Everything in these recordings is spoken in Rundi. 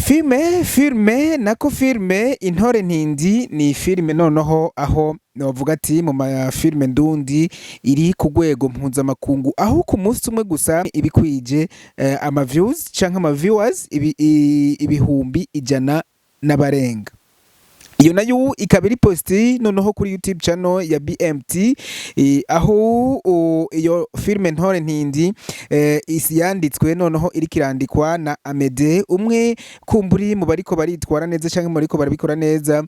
Filme nako filme Intore Ntindi ni filme noneho aho novuga ati mu mafilme ndundi iri ku rwego mpuzamakungu, aho ku munsi umwe gusa ibikwije ama views canke ama viewers 100,000 n'abarenga. Iyo nayo ikaba iri post noneho kuri YouTube channel ya BMT, aho iyo filme Ntore Ntindi isi yanditswe noneho iriko irandikwa na Amede, umwe kumburi mu bariko baritwara neza canke mu bariko barabikora neza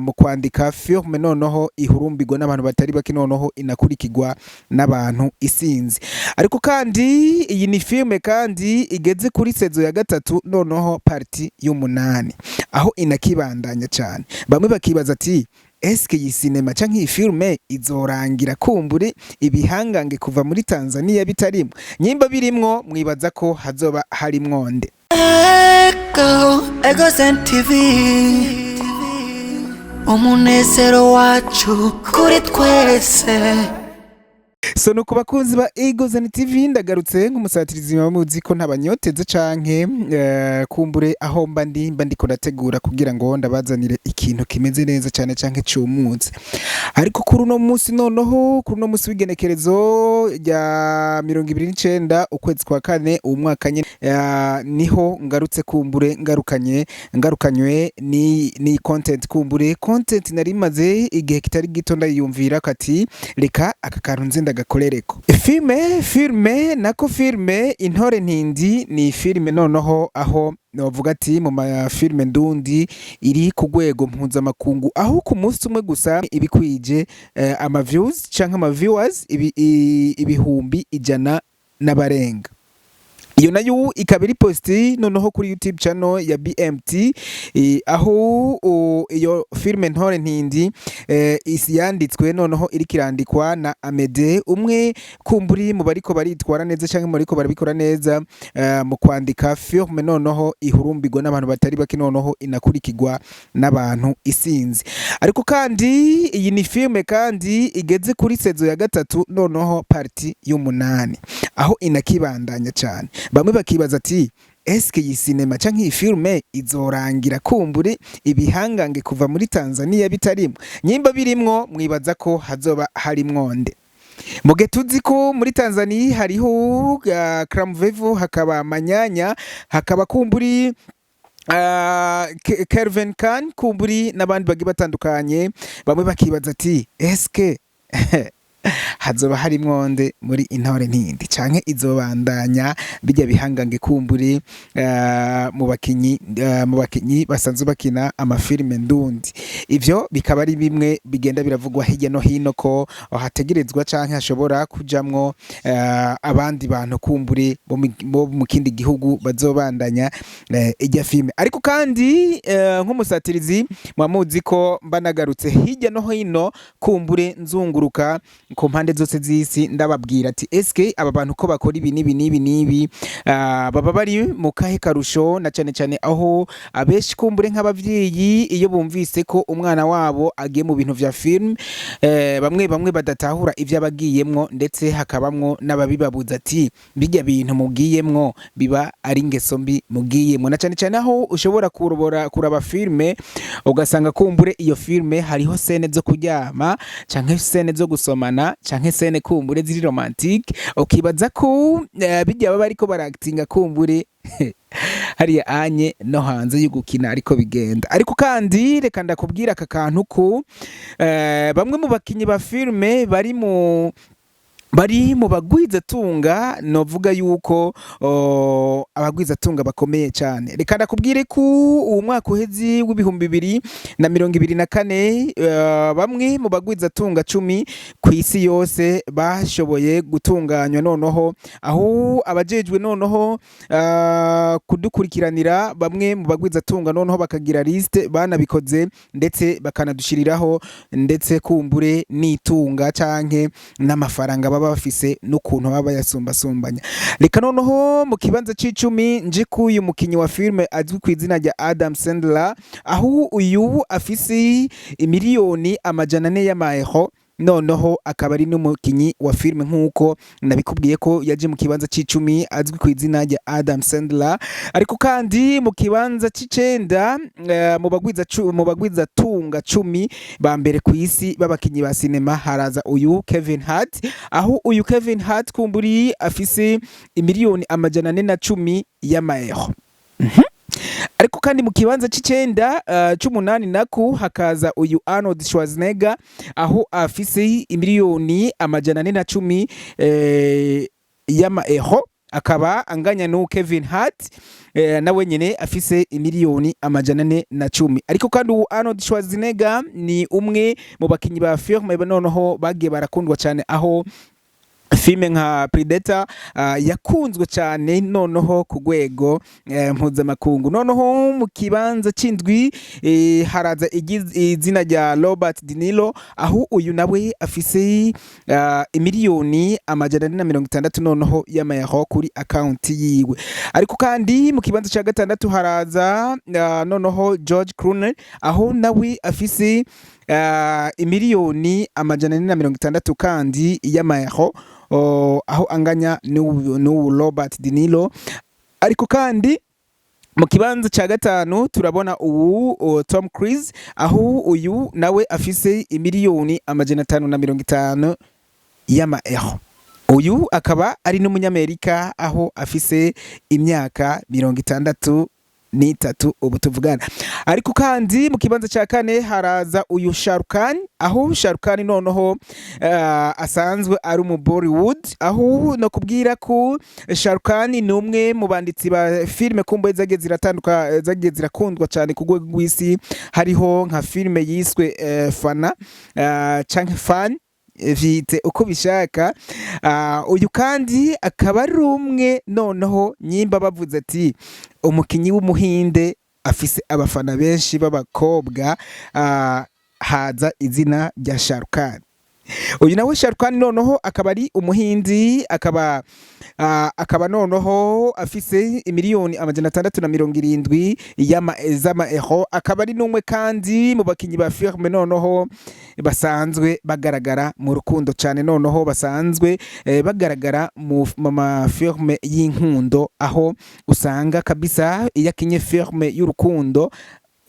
mu kwandika filme noneho ihurumbirwa n'abantu batari bake, noneho inakurikirwa n'abantu isinzi. Ariko kandi iyi ni filme kandi igeze kuri saison ya gatatu, noneho partie y'umunani, aho inakibandanya cyane. Bamwe bakibaza ati: "Eske iyi sinema canke iyi filme izorangira kumbure ibihangange kuva muri Tanzania bitarimwo?" Nyimba birimwo, mwibaza ko hazoba harimwo nde? Ego, Ego Zen TV, umunezero wacu kuri twese. So nuko, bakunzi ba Eagles TV, ndagarutse nk'umusatirizi. Muzi ko ntabanyoteze canke kumbure aho mba ndi, mba ndiko ndategura kugira ngo ndabazanire ikintu kimeze neza cyane canke cumutse. Ariko kuri uno munsi, noneho kuri uno munsi w'igenekerezo rya 29 ukwezi kwa kane uwu mwaka nyene, niho ngarutse kumbure ngarukanywe ni content, kumbure content nari maze igihe kitari gito ndayiyumvira kati reka aka kantu nze ndagakorereko. Filme nako filme Intore Ntindi ni filme noneho aho novuga ati mu mafilme ndundi iri ku rwego mpuzamakungu, aho ku munsi umwe gusa ibikwije ama views canke ama viewers 100,000 n'abarenga. Iyo nayo ikaba iri post noneho kuri YouTube channel ya BMT, aho iyo filme Ntore Ntindi isi yanditswe noneho iriko irandikwa na Amede, umwe kumburi mu bariko baritwara neza canke mu bariko barabikora neza mu kwandika filme noneho ihurumbirwa n'abantu batari bake, noneho inakurikirwa n'abantu isinzi. Ariko kandi iyi ni filme kandi igeze kuri saison ya gatatu, noneho partie y'umunani, aho inakibandanya cyane. Bamwe bakibaza ati: "Eske iyi sinema canke iyi filme izorangira kumbure ibihangange kuva muri Tanzania bitarimwo?" Nyimba birimwo, mwibaza ko hazoba harimwo nde? Muge tuzi ko muri Tanzania hariho Cramvevo, hakaba Manyanya, hakaba kumburi Kelvin Khan, kumburi n'abandi bagiye batandukanye. Bamwe bakibaza ati: "Eske hazoba harimwo nde muri Intore Ntindi, canke izobandanya bijya bihangange kumburi mu bakinyi basanzwe bakina amafilime ndundi?" Ivyo bikaba ari bimwe bigenda biravugwa hirya no hino ko hategerezwa canke hashobora kujamwo abandi bantu kumburi bo mu kindi gihugu bazobandanya ijya filime. Ariko kandi nk'umusatirizi mwamuzi ko mba nagarutse hirya no hino, kumbure nzunguruka ku mpande zose z'isi, ndababwira ati: "Eske aba bantu ko bakora ibi n'ibi n'ibi n'ibi, baba bari mu kahe karusho?" Na cane cane aho abenshi kumbure nk'abavyeyi, iyo bumvise ko umwana wabo agiye mu bintu vya film, bamwe bamwe badatahura ivyo abagiyemwo, ndetse hakabamwo n'ababibabuza ati: "Bijya bintu mugiyemwo biba ari ingeso mbi mugiyemwo." Na cane cane aho ushobora kurobora kuraba filme ugasanga kumbure iyo filme hariho scène zo kuryama canke scène zo gusomana canke scène kumbure ziri romantique, ukibaza ko bijya baba ariko baractinga kumbure hariya anye no hanze yo gukina ariko bigenda. Ariko kandi reka ndakubwira aka kantu ko bamwe mu bakinyi ba filme bari mu bagwizatunga, novuga yuko abagwizatunga bakomeye cyane. Reka ndakubwire ko uwo mwaka uheze w'2024, bamwe mu bagwizatunga 10 ku isi yose bashoboye gutunganywa, noneho aho abajejwe noneho kudukurikiranira bamwe mu bagwizatunga, noneho bakagira liste banabikoze, ndetse bakanadushiriraho ndetse kumbure n'itunga canke n'amafaranga baba bafise n'ukuntu baba bayasumbasumbanya. Reka noneho mu kibanza c'icumi nje k'uyu mukinyi wa filme azwi ku izina rya Adam Sandler, aho uyu afise 400 million y'amaeuro. Noneho akaba ari n'umukinyi wa filime, nk'uko nabikubwiye ko yaje mu kibanza c'icumi, azwi ku izina rya Adam Sandler. Ariko kandi mu kibanza c'icenda mu bagwiza tunga 10 ba mbere ku isi b'abakinyi ba sinema haraza uyu Kevin Hart, aho uyu Kevin Hart kumburi afise imiliyoni 410 y'amaeuro. Ariko kandi mu kibanza c'icenda, c'umunani nako, hakaza uyu Arnold Schwarzenegger, aho afise imiliyoni 410 y'amaeuro, akaba anganya n'uwo Kevin Hart, nawe nyene afise imiliyoni 410. Ariko kandi ubu Arnold Schwarzenegger ni umwe mu bakinyi ba filme noneho bagiye barakundwa cyane, aho filime nka Predator yakunzwe cyane noneho ku rwego mpuzamakungu. Noneho mu kibanza c'indwi haraza izina rya Robert De Niro, aho uyu nawe afise imiliyoni 460 noneho y'amayero kuri account yiwe. Ariko kandi mu kibanza ca gatandatu haraza noneho George Clooney, aho nawe afise imiliyoni 460 kandi y'amayero, aho anganya n'ubu Robert De Niro. Ariko kandi mu kibanza ca gatanu turabona ubu Tom Cruise, aho uyu nawe afise imiliyoni 550 y'amaeuro. Uyu akaba ari n'umunyamerika, aho afise imyaka 63 ubu tuvugana. Ariko kandi mu kibanza ca kane haraza uyu Shah Rukh Khan, aho Shah Rukh Khan noneho asanzwe ari mu Bollywood, aho no kubwira ko Shah Rukh Khan ni umwe mu banditsi ba filime kumbe zagiye ziratanduka, zagiye zirakundwa cyane ku rwego rw'isi. Hariho nka filime yiswe Fana canke Fan, vyite uko bishaka. Uyu kandi akaba ari umwe noneho nyimba bavuze ati umukinyi w'umuhinde afise abafana benshi b'abakobwa, haza izina rya Shah Rukh Khan. Uyu nawe Shah Rukh Khan noneho akaba ari umuhindi, akaba noneho afise imiliyoni 670 z'ama euro, akaba ari n'umwe kandi mu bakinyi ba filme noneho basanzwe bagaragara mu rukundo cyane, noneho basanzwe bagaragara mu mafilme y'inkundo, aho usanga kabisa iyo akinye filme y'urukundo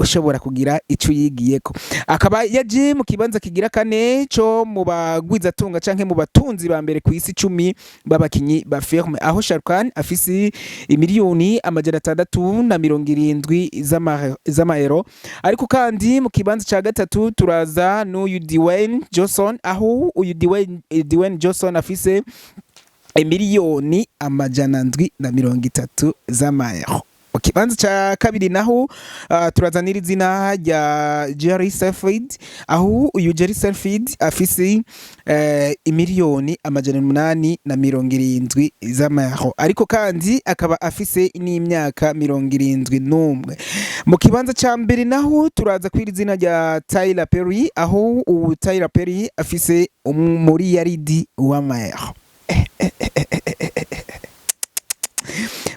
ushobora kugira ico yigiyeko. Akaba yaje mu kibanza kigira kane co mu bagwizatunga canke mu batunzi ba mbere ku isi 10 b'abakinyi ba filme, aho Shah Rukh Khan afise imiliyoni 670 z'amaero. Ariko kandi mu kibanza ca gatatu turaza n'uyu Dwayne Johnson, aho uyu Dwayne Johnson afise imiliyoni 730 z'amaero. Mu kibanza ca kabiri naho turazanira izina rya Jerry Seinfeld, aho uyu Jerry Seinfeld afise imiliyoni 870 z'amaeuro, ariko kandi akaba afise n'imyaka 71. Mu kibanza ca mbere naho turaza kwira izina rya Tyler Perry, aho ubu Tyler Perry afise umuriyaridi w'amaeuro.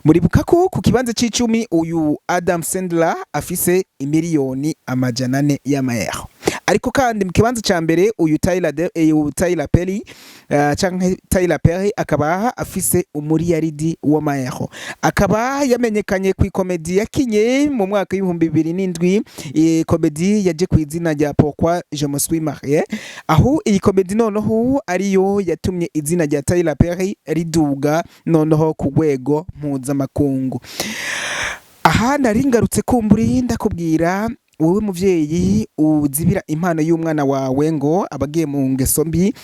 Muribuka ko ku kibanza c'icumi uyu Adam Sandler afise imiliyoni 400 y'amaeuro, ariko kandi mu kibanza ca mbere uyu Tyler Perry, canke Tyler Perry, akaba afise umuriyaridi w'amaeuro, akaba yamenyekanye ku ikomedi yakinye mu mwaka w'2007, komedi yaje ku izina rya Pourquoi je me suis marié, aho iyi komedi noneho ariyo yatumye izina rya Tyler Perry riduga noneho ku rwego mpuzamakungu. Aha nari ngarutse kumburi ndakubwira wowe muvyeyi uzibira impano y'umwana wawe ngo abagiye mu ngeso mbi,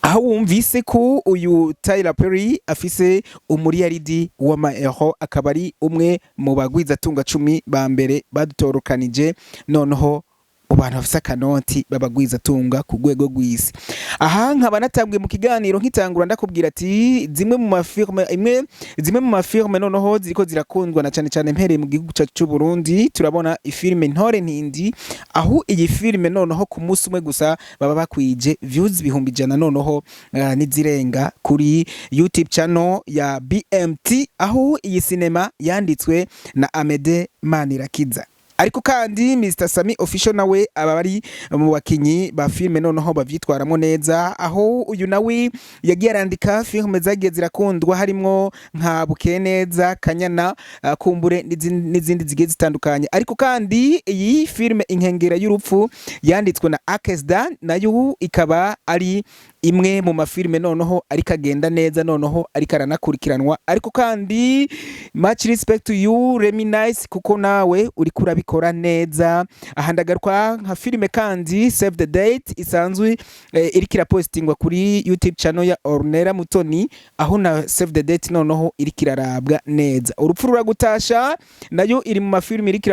aho wumvise ko uyu Tyler Perry afise umuriyaridi w'amaeuro, akaba ari umwe mu bagwizatunga 10 ba mbere badutorokanije noneho mu bantu bafise akanoti b'abagwizatunga ku rwego rw'isi. Aha nkaba natanguye mu kiganiro nkitangura ndakubwira ati zimwe mu mafilme, imwe zimwe mu mafilme noneho ziriko zirakundwa na cane cane mpereye mu gihugu cyacu c'u Burundi, turabona ifilme Ntore Ntindi, aho iyi filme noneho ku munsi umwe gusa baba bakwije views 100,000 noneho n'izirenga kuri YouTube channel ya BMT, aho iyi sinema yanditswe na Amede Manirakiza. Ariko kandi Mr Sami Official nawe aba ari mu bakinyi ba filme noneho bavyitwaramo neza, aho uyu nawe yagiye arandika filme zagiye zirakundwa, harimwo nka Bukeneza, Kanyana, Kumbure n'izindi zigiye zitandukanye. Ariko kandi iyi filme Inkengera y'Urupfu yanditswe na Akesdan, nayo ikaba ari imwe mu mafilme noneho ariko agenda neza, noneho ariko aranakurikiranwa. Ariko kandi much respect to you, Remy Nice, kuko nawe uriko urabikora neza. Aha ndagaruka nka filime kandi Save the Date isanzwe iriko irapostingwa kuri YouTube channel ya Ornella Mutoni, aho na Save the Date noneho iriko irarabwa neza. Urupfu Ruragutasha nayo iri mu mafilime iriko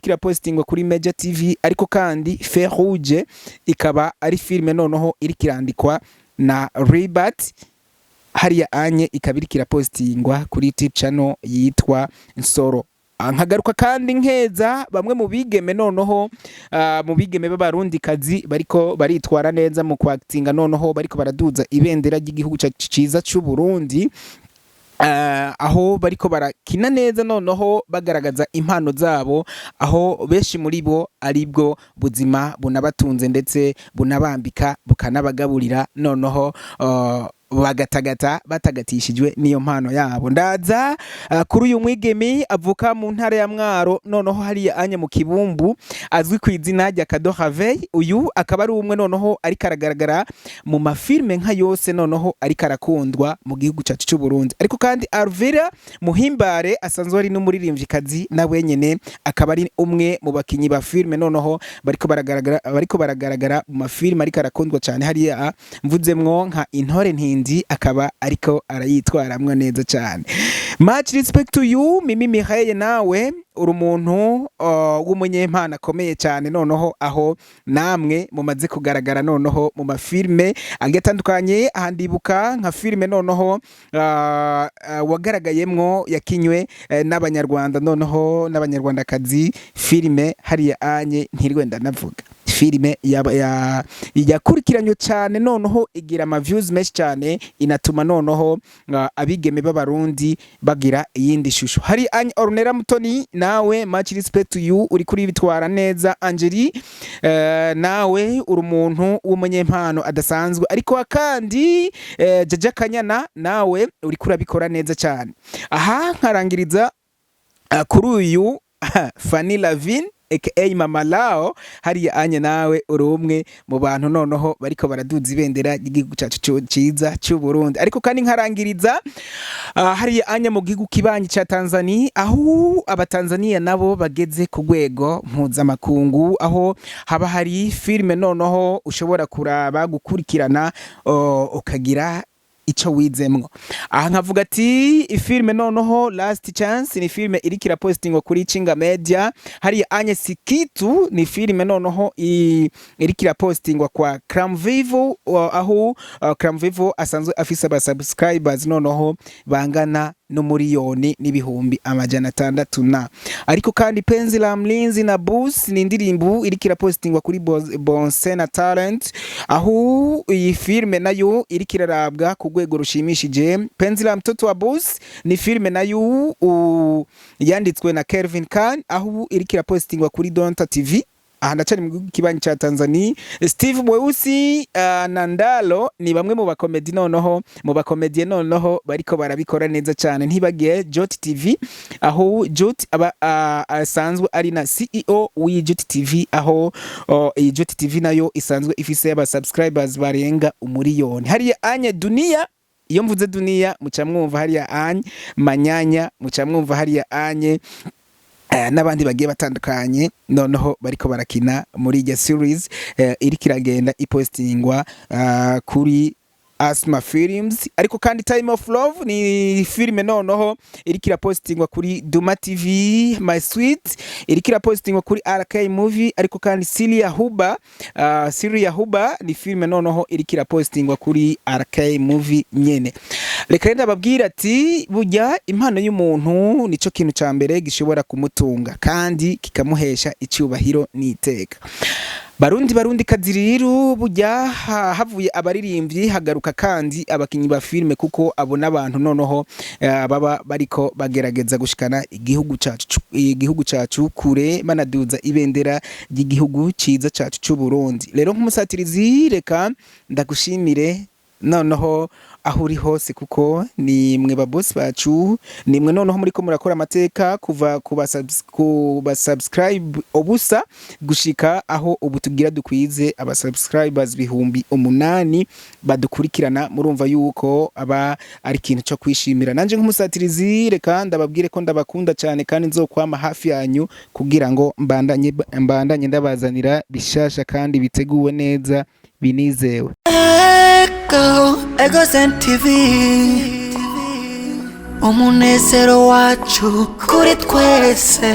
irapostingwa kuri Major TV. Ariko kandi Fer Rouge ikaba ari filime noneho iriko irandikwa na Ribat hariya anye, ikaba iriko irapostingwa kuri YouTube channel yitwa Nsoro. Nkagaruka kandi nkeza bamwe mu bigeme noneho mu bigeme b'Abarundikazi bariko baritwara neza mu kwakitinga, noneho bariko baraduza ibendera ry'igihugu cacu ciza c'u Burundi, aho bariko barakina neza, noneho bagaragaza impano zabo, aho benshi muri bo aribwo buzima bunabatunze, ndetse bunabambika, bukanabagaburira, noneho bagatagata batagatishijwe n'iyo mpano yabo. Ndaza kuri uyu mwigeme avuka mu ntara ya Mwaro, noneho hariya anya mu Kibumbu, azwi ku izina rya Kado Havey. Uyu akaba ari umwe noneho ariko aragaragara mu mafilme nka yose, noneho ariko arakundwa mu gihugu cyacu cy'u Burundi. Ariko kandi Alvera Muhimbare asanzwe ari n'umuririmvyikazi, na wenyene akaba ari umwe mu bakinyi ba filme noneho bariko baragaragara mu mafilme ariko arakundwa cyane hariya, mvuzemwo nka Intore Ntindi, akaba ariko arayitwaramwo neza cyane. Much respect to you, Mimi Mihaye, nawe uri umuntu w'umunyempano akomeye cyane, noneho aho namwe mumaze kugaragara noneho mu mafilme agiye atandukanye. Aha ndibuka nka filme noneho wagaragayemwo yakinywe n'Abanyarwanda, noneho n'Abanyarwandakazi, filime hariya anye ntirwe ndanavuga, filime yakurikiranywe cyane, noneho igira ama views menshi cyane, inatuma noneho abigeme b'Abarundi bagira iyindi shusho. Hari Ornella Mutoni, nawe much respect to you, uri kuri bitwara neza. Angeli, nawe uri umuntu w'umunyempano adasanzwe. Ariko kandi Jaja Kanyana, nawe uri kurabikora neza cyane. Aha nkarangiriza kuri uyu Fanny Lavine aka Mama Lao hariya anye, nawe uri umwe mu bantu noneho bariko baraduza ibendera ry'igihugu cyacu ciza cy'u Burundi. Ariko kandi nkarangiriza hariya anye mu gihugu kibanyi ca Tanzania, aho Abatanzania nabo bageze ku rwego mpuzamakungu, aho haba hari filime noneho ushobora kuraba, gukurikirana, ukagira ico wizemwo. Aha nkavuga ati ifilme noneho Last Chance ni filme iriko irapostingwa kuri Chinga Media. Hariya anye Sikitu ni filme noneho iriko irapostingwa kwa Cramvivo, aho Cramvivo asanzwe afise aba subscribers noneho bangana n'umuriyoni n'ibihumbi 600 na. Ariko kandi Penzi la Mlinzi na Bus ni indirimbo iriko irapostingwa kuri Bonsena Talent, aho iyi filme nayo iriko irarabwa ku rwego rushimishije. Penzi la Mtoto wa Bus ni filme nayo yanditswe na Kelvin Khan, aho iriko irapostingwa kuri Donta TV. Aha ndacari mu gihugu kibanyi ca Tanzania. Steve Mweusi na Ndalo ni bamwe mu bakomedi, noneho mu bakomediye noneho bariko barabikora neza cyane. Ntibagiye Jot TV, aho Jot aba asanzwe ari na CEO w'iyi Jot TV, aho iyi Jot TV nayo isanzwe ifise aba subscribers barenga umuriyoni. Hariya anye Dunia, iyo mvuze Dunia muca mwumva hariya anye Manyanya, muca mwumva hariya anye n'abandi bagiye batandukanye noneho bariko barakina muri irya series iriko iragenda ipostingwa kuri Asma Films. Ariko kandi Time of Love ni filime noneho iriko irapostingwa kuri Duma TV. My Sweet iriko irapostingwa kuri RK Movie. Ariko kandi Syria Huba ni filime noneho iriko irapostingwa kuri RK Movie nyene. Reka rero ndababwira ati burya impano y'umuntu nico kintu ca mbere gishobora kumutunga kandi kikamuhesha icyubahiro n'iteka. Barundi, Barundi kazi rero, burya havuye abaririmbyi hagaruka kandi abakinyi ba filime, kuko abo n'abantu noneho baba bariko bagerageza gushikana igihugu cacu kure, banaduza ibendera ry'igihugu ciza cacu c'u Burundi. Rero nk'umusatirizi, reka ndagushimire noneho aho uri hose, kuko ni mwe babosi bacu, ni mwe noneho muriko murakora amateka kuva ku ba subscribe ubusa gushika aho ubu tugira dukwize aba subscribers 8000 badukurikirana. Murumva yuko aba ari ikintu cyo kwishimira. Nanje nk'umusatirizi, reka ndababwire ko ndabakunda cyane kandi nzokwama hafi yanyu kugira ngo mbandanye ndabazanira bishasha kandi biteguwe neza, binizewe. Ego, Ego TV, umunezero wacu kuri twese.